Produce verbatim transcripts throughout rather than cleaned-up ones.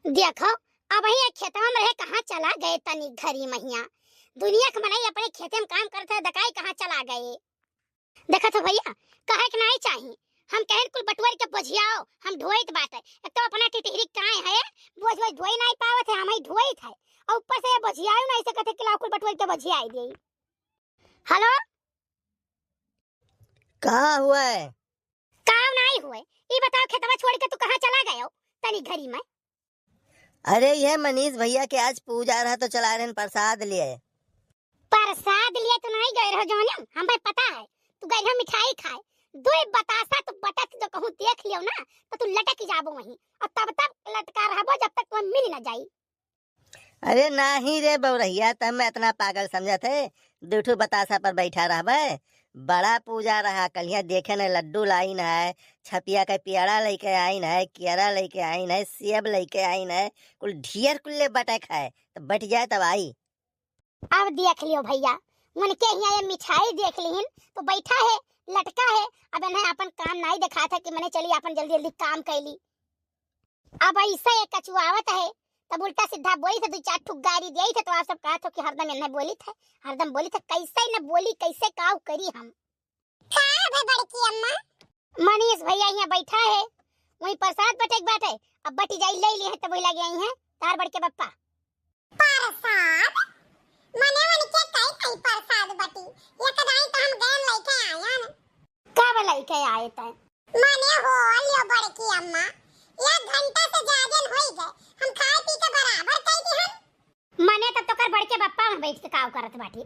देखो, अबहीं ये खेतवा में रहे, कहाँ चला गए तनी घरी महिया। दुनिया के मनई अपने खेते में काम करत है, दकाई कहाँ चला गए। देखत हो भइया, कहे के नाहीं चाही। हम कहेन कुल बटुअर के बोझियाओ, हम ढोइत बाटे। एक तो अपना टिटहरी काहे है, बोझ बोझ ढोई नाहीं पावत है, हमहीं ढोइत है। और ऊपर से ये बोझियाओ नाहीं सकत है कि लाओ कुल बटुअर के बोझियाई देई। हेलो? का हुआ है? काम नाहीं हुए। ई बताओ, खेतवा छोड़ के तू कहाँ चला गयो तनी घरी में? अरे, ये मनीष भइया के आज पूजा रहा तो चला रहेन प्रसाद लिए। प्रसाद लिए तो नाहीं गए रहो जानम, हम भाई पता है। तू गए रहो मिठाई खाए। दो बतासा तू बटत जो कहूँ देख लियो ना, तो तू लटक जाबो वहीं। और तब तक लटका रहबो जब तक तुम्हें मिल ना जाई। अरे नाहीं रे बौरहिया, तब मैं इतना पागल समझत है, दू ठो बतासा पर बैठा रहबे। बड़ा पूजा रहा, कलिया देखे न लड्डू लाइन है, छपिया के पेड़ा लइके आइन है, केरा लइके आइन है, सेब लइके आइन है, कुल ढेर कुल्ले बटक है, तो बैठ जाए तब आई। अब देख लियो भइया, उनके हियाँ ये मिठाई देख लिहिन, तो बैठा है, लटका है, अब इन्हें अपन काम नाहीं देखात है कि मने चली अपन जल्दी जल्दी काम कैली। अब ऐसा ये कचुआवत है, तब उल्टा सीधा बोली थे, दो चार ठुक गारी दिया थे, तो आप सब कहा थो कि हरदम इन्हें बोली थे, हरदम बोली थे, कैसे न बोली, कैसे काव करी हम। का बे बड़की अम्मा? मनीष भइया यहाँ बैठा है, वहीं प्रसाद बटे के बाटे, अब बटी जाई ले ली है, तो वही लगे आई हैं तार बड़के बप्पा। प्रसाद? मने उनके कई कई प्रसाद बटी, एक दाई तो हम गए लइके आयन। कब लइके आए तै? मने हो लियो बड़की अम्मा, एक घंटा से ज्यादा न होई गए, हम खाए पी के बराबर कई दिहन। मने तब तो कर बड़के बप्पा में बैठ के काव करत बाटी।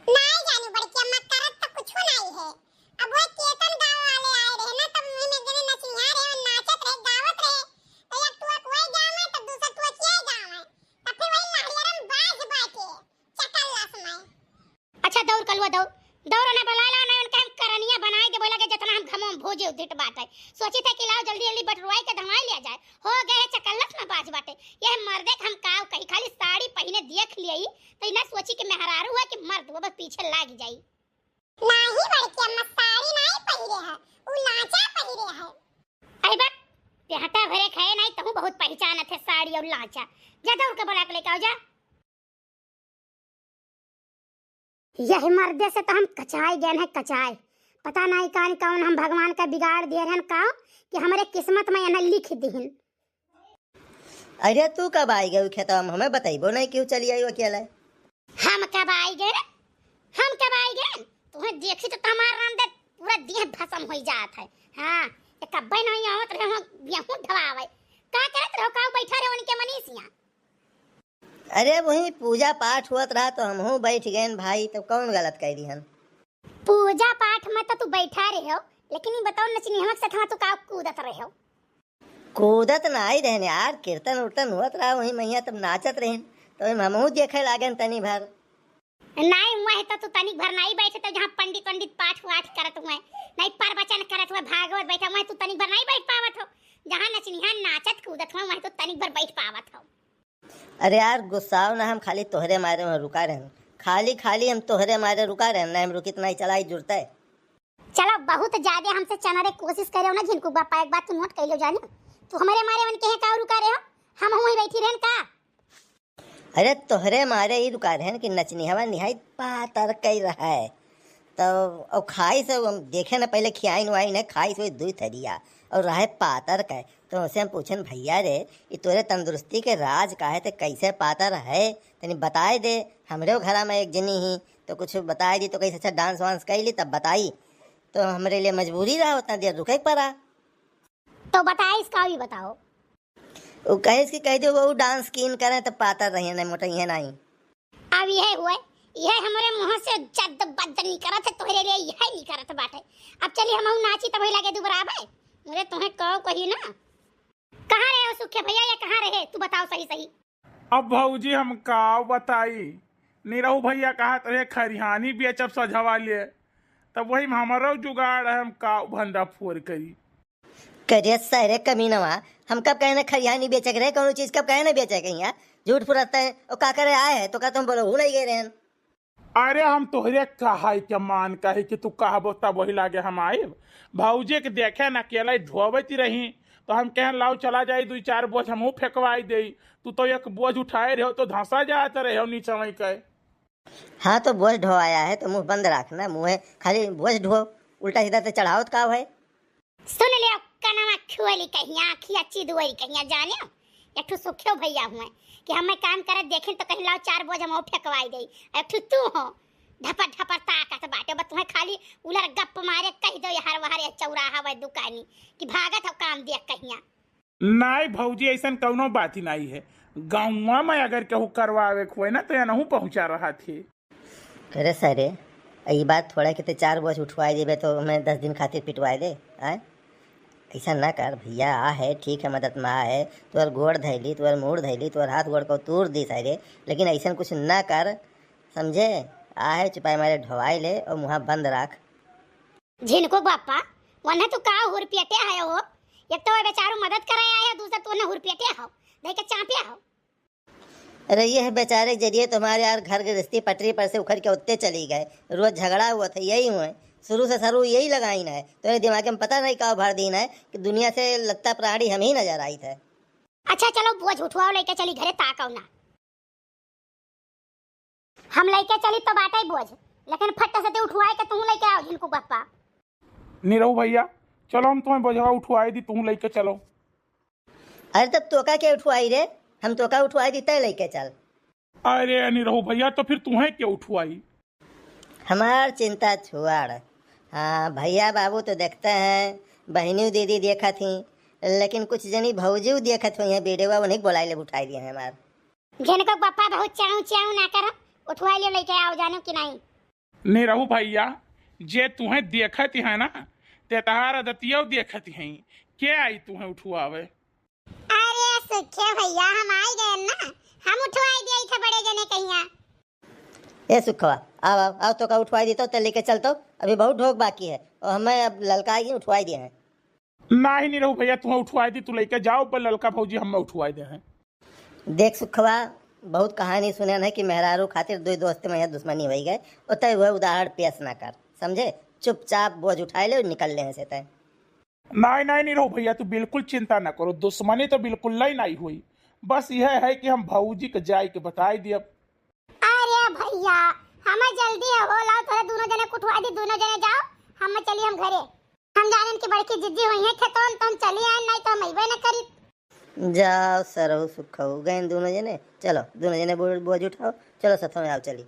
नाई जानू बड़की अम्मा, करत तो कुछ नाई है। अब वो केतन गाँव वाले आए रहे ना, तब वही में जने नचिया रहे और नाचत रहे, गावत रहे। तो एक टुआ कोई गाँव है, तब दूसर टुआ के गाँव है। तब फिर वही लहरियरम बाज बाटे, चकल्लस में। अच्छा, दौड़ कलुआ, दौड़। दौड़ ना बलाए ला, ना उनका हम करनिया बनाए दे, बोला के जितना हम घमो में भोजे उधिट बाटे। सोची थे कि लाओ जल्दी जल्दी बटुरवाई के धमाई लिया जाए। हो गए है चकल्लस में बाज बाटे। यह मर्दे के हम काव कही, खाली साड़ी पहिने देख लियई, तो इन्हें सोची कि मेहरारू है कि मर्द, वो बस पीछे लाग जाई। नाही बड़की अम्मा, साड़ी नाही पहिरे है, उ लांचा पहिरे है। आई बा, पेहटा भरे खाए नाही, तहूँ बहुत पहचानत है साड़ी और लांचा। जा दौड़ के बोला के लेके आओ जा। यही मर्दे से तो हम कचाए गए हैं, कचाए। पता नहीं कान कौन हम भगवान का बिगाड़ दिए रहन का कि हमरे किस्मत में एना लिख दिहिन। अरे तू कब आई गई खेतवा में, हमें बतैबो नहीं क्यों चली आई अकेले? हम कब आई गए? हम कब आई गए? तुम्हें देखी तो हमार राम दे पूरा देह भस्म हो जात है। हाँ, ये कब्बे नहीं आवत रहे हो, गेहूं ढवावे। का करत रहो, का बैठा रहे उनके मनीषिया? अरे वही पूजा पाठ हुअत रहा तो हमहू बैठ गए भाई, तो कौन गलत कह दिहन? पूजा पाठ में तो तू बैठा रहे हो, लेकिन ये बताओ नचनिहवा के साथ तू का कूदत रहे हो? कूदत नाई रहन यार, कीर्तन उर्तन हुअत रहा वही मैया, तब नाचत रहन, तो वही हमहू देखे लागन तनी भर। नाई, वह तो तू तनिक भर नाई बैठे तो जहाँ पंडित वंडित पाठ वाठ करत हुए, नहीं प्रवचन करत हुए, भागवत बैठा हुए, तू तनिक भर नाई बैठ पावत हो। जहाँ नचनिहा नाचत कूदत हुए, वह तो तनिक भर बैठ पावत हो। अरे यार, गुस्साओ ना, हम खाली तोहरे मारे वहाँ रुका रहन। खाली, खाली हम तोहरे मारे रुका रहन, ना हम रुकित नाई चलाई जुरते। चलो, बहुत ज्यादा हमसे चनरे कोशिश करे हो ना झिनकू बापा, एक बात तू नोट कर लो जानी, तू हमारे मारे उनके हैं का रुका रहे हो, हम वहीं बैठी रहन का? अरे तोहरे मारे ही रुका रहन कि नचनिहवा निहाई पातर कई रहा है। तो और खाई से हम देखे ना, पहले खियाइन वाइन है, खाई से दुई थरिया और रहे पातर का। तो उसे हम पूछन, "भैया रे, ये तोरे तंदुरुस्ती के राज का है, ते कैसे पातर है, तनी बताए दे। हमरे घरा में एक जनी ही, तो कुछ बताए दी, तो कैसे अच्छा डांस वांस कर ली, तब बताई।" तो हमरे लिए मजबूरी रहा उतना देर रुके के पड़ा। तो बताइस का भी बताओ। उ कहिस कि कह दो वो डांस कीन करे तो पातर रहिए, नहीं मोटे ये नहीं। अब यह हुए, यह हमारे मुंह से जद बद नहीं करत है, तोहरे लिए यह नहीं करत बाटे। अब चली हम नाची तब लगे दू बराबर। मुझे तुम्हें कहो कही ना। कहाँ रहे हो सुखे भैया, ये कहाँ रहे? तू बताओ सही सही। अब भौजी हम का बताई, निरहू भैया कहत रहे खरिहानी बेचब सझवा ले, तब वही में हमरो जुगाड़ है, हम का भंडा फोर करी। करे सारे कमीनवा, हम कब कहे ना खरिहानी बेचे के रहे, कौनो चीज कब कहे ना बेचे के यहाँ? झूठ फुराता है, और का करे आए है, तो का तुम बोलो, हूँ नहीं गए रहन। अरे हम तोहरे कहाई के मान कहे कि तू कहबो तब वही लागे हम आइब। भौजी के देखे न अकेले ढोबत रही, तो हम कहेन, "लाओ चला जाई, दुई चार बोझ हमहू फेंकवाई देई।" तू तो एक बोझ उठाए रहो तो धंसा जात रहे हो नीचे वहीं के। हाँ, तो बोझ ढोवाया है तो मुँह बंद राख ना, मुँह खाली बोझ ढो, उल्टा सीधा तो चढ़ावत का है? सुन लियो, कनवा खुअली कहिया, आँखिया चिदुअली कहिया, जानियो? एक ठो सुखियो भैया हुए कि हमें काम करत देखेन तो कहीं लाओ चार बोझ हम फेंकवाई देई। एक ठो तू हो, ढपर ढपर ताकत बाटे, बस तुम्हें खाली उलर गप मारे कह दो, हर वहर ये चौराहा वह दुकानी कि भागत हो काम देख कहिया। नाई भौजी, ऐसन कौनो बात ही नाई है। गाँवा में अगर केहू करवावे के होए ना, तो एनहू पहुँचा रहा थे। अरे सारे, ई बात थोड़ा के ते चार बोझ उठवाए देबे, तो हमें दस दिन खातिर पिटवाए दे, आय? ऐसा ना कर भैया, आ है, ठीक है, मदद में आ है, तोर गोड़ धैली, तोर मूड़ धैली, तोर हाथ गोड़ को तूर दी सारे, लेकिन ऐसा कुछ ना कर, समझे? आ है, चुपाई मारे ढोवाई ले और मुँहा बंद रख। झिनकू बापा, वन्हे तू का हुरपियते है हो? एक तो वो बेचारू मदद करे आए हो, दूसरा तू उन्हें हुरपियते हो, धई के चापे हो। अरे, ये है बेचारे के जरिए तुम्हारे यार घर गृहस्थी पटरी पर से उखड़ के उत्ते चली गए। रोज झगड़ा हुआ था, यही हुए, शुरू से सरू यही लगाइन है। तो ये दिमाग में पता नहीं का भर दीन है कि दुनिया से लगता प्राणी हम ही नजर आई थे। अच्छा, चलो बोझ उठवाओ, लेके चली घरे, ताकव ना। हम लेके चली तो बाटे ही बोझ, लेकिन फट से ते उठवाए के तू लेके आओ झिनकू बप्पा। निरहू भैया, चलो हम तुम्हें बोझवा उठवाए दी, तू लेके चलो। अरे तब तोका के उठवाई रे, हम तोका उठवाई दी, तय लेके चल। अरे निरहू भैया, तो फिर तुम्हें के उठवाई? हमार चिंता छोड़। हाँ, भैया बाबू तो देखते हैं, बहनी दीदी देखत ही, लेकिन कुछ जनी भौजी देखत हुई हैं, बेडेवा उन्हीं के बोलाई ले उठाई दिए हैं हमार। झिनकू बप्पा बहुत चाऊ चाऊ ना करो, उठवा लियो लेके आओ, जानो कि नहीं? निरहू भैया, जे तुहें देखत है ना, ते तहार आदतियो देखत हैं, के आई तुहें उठवावे? अरे सुखे भैया, हम आई गए ना, हम उठवाई दिए थे बड़े जने कहिया। ए सुखवा, आओ, आओ, आओ, तोका उठवाई दी तो, ते लेके चल तो, अभी बहुत ढोक बाकी है, और हमें अब ललका आई उठवाई दिए हैं। नाही निरहू भैया, तुहें उठवाई दी, तू लेके जाओ, पर ललका भौजी हमें उठवाई दे हैं। देख सुखवा, बहुत कहानी सुने हैं कि मेहरारू खातिर दो दोस्त में यहाँ दुश्मनी होई गए, और तय वह उदाहरण पेश ना कर, समझे? चुपचाप बोझ उठाए ले और निकल ले से तय। नाही, नाही निरहू भैया, तू बिल्कुल चिंता ना करो, दुश्मनी तो बिल्कुल लई नाही हुई। बस यह है कि हम भौजी के जाए के बताई दियब। अरे भैया, हमें जल्दी है, हो लाओ, थोड़े दोनों जने कुठवाई दी, दोनों जने जाओ, हम चली हम घरे। हम जानेन कि बड़की जिज्जी हुई है खेतों, तो हम चली आए, नहीं तो हम अइबे न करी। जाओ सरहू सुखऊ, गए दोनों जने, चलो दोनों जने बोझ, बोझ उठाओ, चलो सथो में आओ चली।